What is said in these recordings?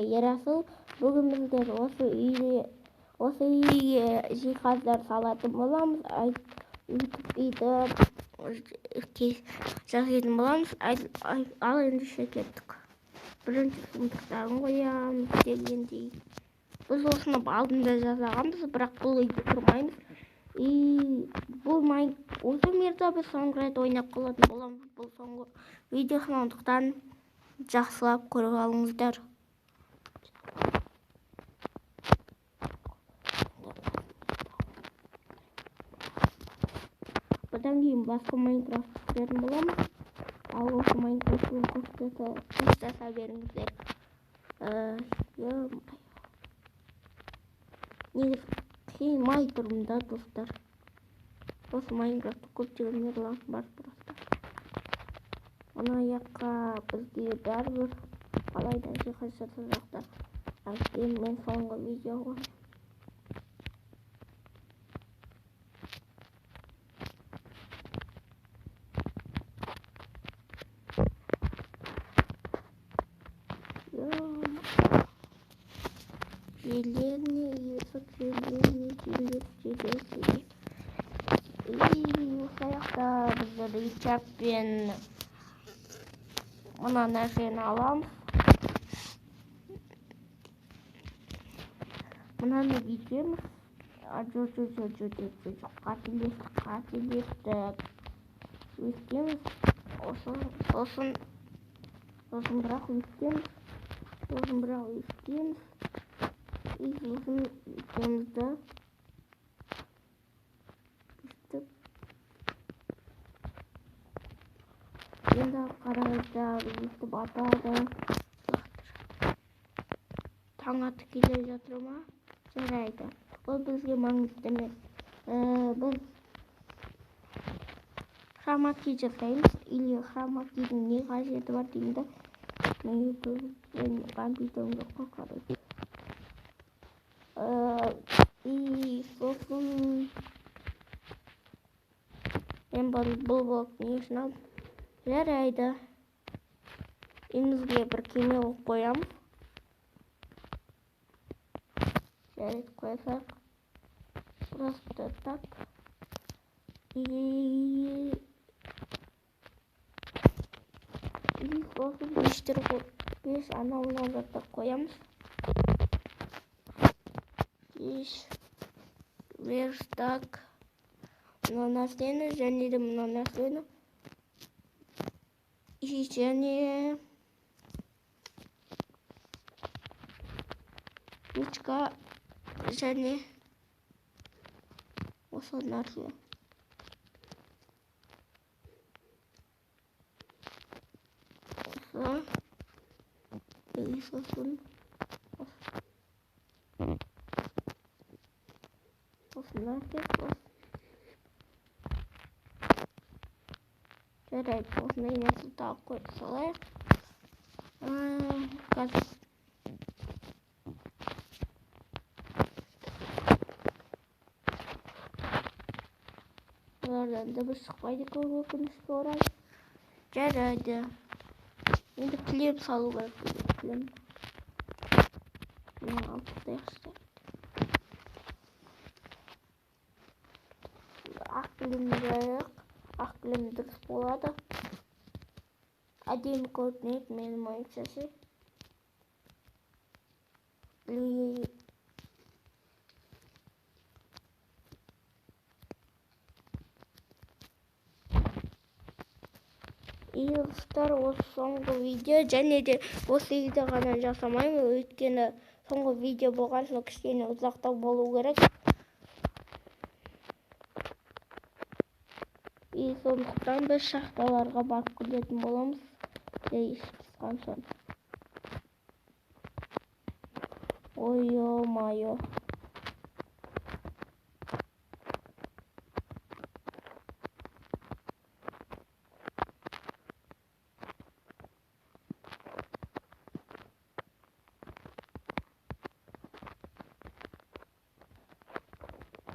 Ерасыл. Бүгін біздер осы үйге жиһаздар салатын боламыз. Өйтіп бүйтіп жасайтын боламыз. Ал ендеше кеттік. Бірінші сундықтарын қоямыз дегендей. Біз осыны алдында жасағанбыз, бірақ бұл үйде тұрмаймыз. И бұл осы мирда біз соңғы рет ойнап қалатын боламыз. Бұл соңғы видео, сондықтан жақсылап көріп алыңыздар. Бұдан кейін басқа Майнкрафт түсіретін боламыз. Ал осы Майнкрафтпен қоштаса беріңіздер. Негізі қимай тұрмын да, достар. Осы Майнкрафтта көптеген мирлар бар просто. Мына жаққа бізге бәрібір қалайда жиһаз жасасақ та, әбден мен соңғы видео ғой. Железный есік, железный, желез, желез, желез. И осы аяқта біздер рычагпен мына нәрсені аламыз. Мынаны бүйтеміз. Жоқ, жоқ, жоқ, жоқ, жоқ, жоқ, жоқ, қателестік, қателестік. Өстеміз. Сосын бірақ өстеміз. Сосын бірақ өстеміз. И сосын өстеміз да. Өстіп. Енді қараңыздар, өстіп атады. Таң атып келе жатыр ма? Жарайды. Ол бізге маңызды емес. Біз хромаки жасаймыз. Или хромакидің не қажеті бар деймін да. Мен компьютерім жоқ қой, короче. И сосын мен бұл блокты не үшін алдым? Жарайды. Үйімізге бір кеме қойып қоямыз. Жарайды, қоя салайық. Просто так. И сосын пеш анау мынау заттар қоямыз. Пеш, верстак, мына нәрсені және де мына нәрсені. И және печка және осы нәрсе. Осы. И сосын осы нәрсе. Жарайды, осындай нәрсе тағы қойып салайық. Қазір олардан дыбыс шықпайды екен, өкінішке орай. Жарайды. Енді кілем салу керек бізге, кілем. Мына алып тастайықшы. Ақ кілем жайық. Ақ кілем дұрыс болады. Әдемі көрінеді менің ойымша ше. И достар, осы соңғы видео, және де осы үйді ғана жасамаймын, өйткені соңғы видео болған соң кішкене ұзақтау болу керек. И сондықтан біз шахталарға барып келетін боламыз. Іш пысқан соң. Ой, ё-моё.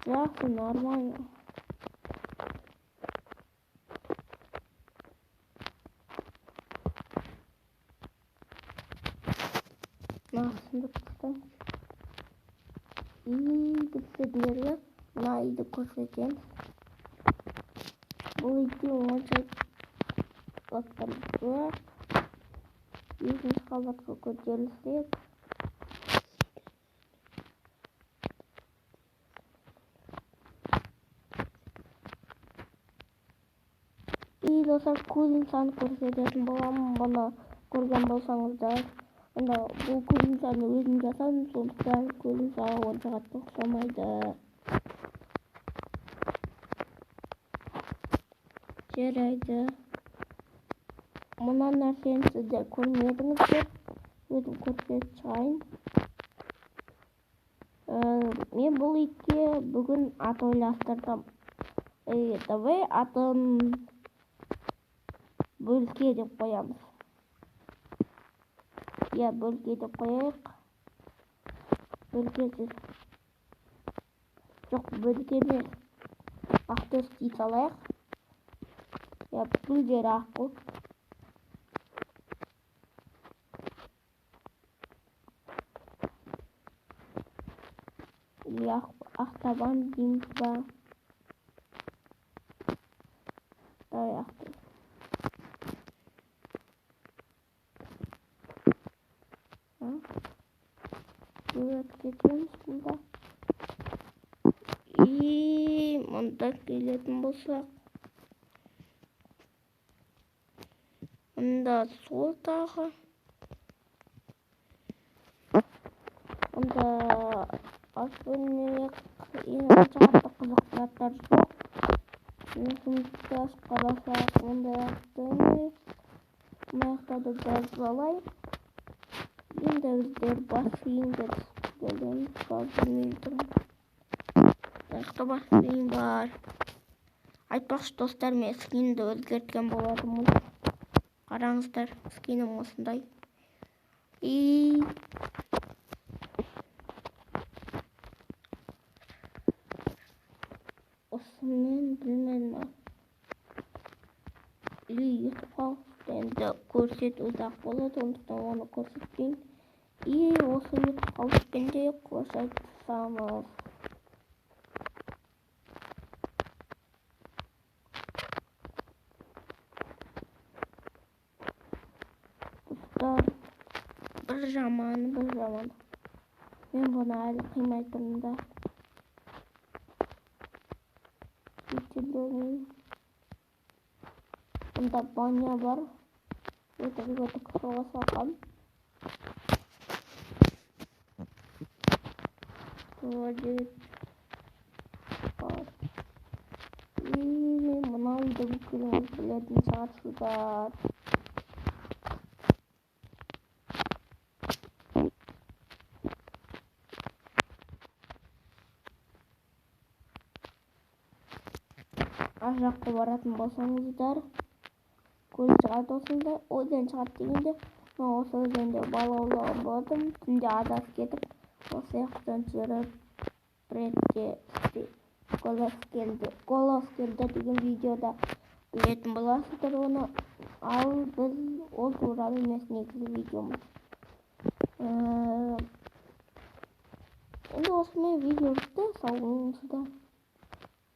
Жақсы, нормально. Мына сундуктан. И біз сіздерге мына үйді көрсетеміз. Бұл үйде онша заттар жоқ. Екінші қабатқа көтерілсек. И достар, кузницаны көрсететін боламын. Бұны көрген болсаңыздар, онда бұл кузницаны өзім жасадым, сондықтан кузницаға онша қатты ұқсамайды. Жарайды. Мына нәрсені сіздер көрмедіңіздер, өзім көрсетіп шығайын. Мен бұл итке бүгін ат ойластырдым. Давай атын Бөлке деп қоямыз. Иә, Бөлке деп қояйық. Бөлкесіз. Жоқ, Бөлке емес. Ақтөс дей салайық. Иә, бүкіл жері ақ қой. Или ақтабан дейміз ба? Давай Ақтөс. Кетеміз мұнда. И мұнда келетін болсақ, мұнда сол тағы. Мұнда ас бөлме, ең онша қатты қызық заттар жоқ. Сундукты ашып қарасақ, мұнда емес. Мына жақта да жазалайық. Енді біздер бассейнге түсіп келеміз ба, білмей тұрмын. Мына жақта бассейн бар. Айтпақшы, достар, мен скинді өзгерткен болатынмын. Қараңыздар, скинім осындай. И осымен білмедім. Или YouTube House енді көрсету ұзақ болады, сондықтан оны көрсетпеймін. И осы YouTube House-пен де қош айтысамыз. Достар, бір жаманы, бір жаманы. Мен бұны әлі қимай тұрмын да. Мұнда баня бар. Өтіп-өтіп суға салған. Туалет бар. И мына үйді бүкіліңіз білетін шығарсыздар. Ар жаққа баратын болсаңыздар, көл шығады осында, өзен шығады дегенде, мен осы өзенде балық аулаған болатынмын. Түнде адасып кетіп, осы жақтан жүріп, бір ретте голос келді. Голос келді деген видеода білетін боласыздар оны. Ал біз ол туралы емес негізгі видеомыз. Енді осымен видео бітті. Сау болыңыздар.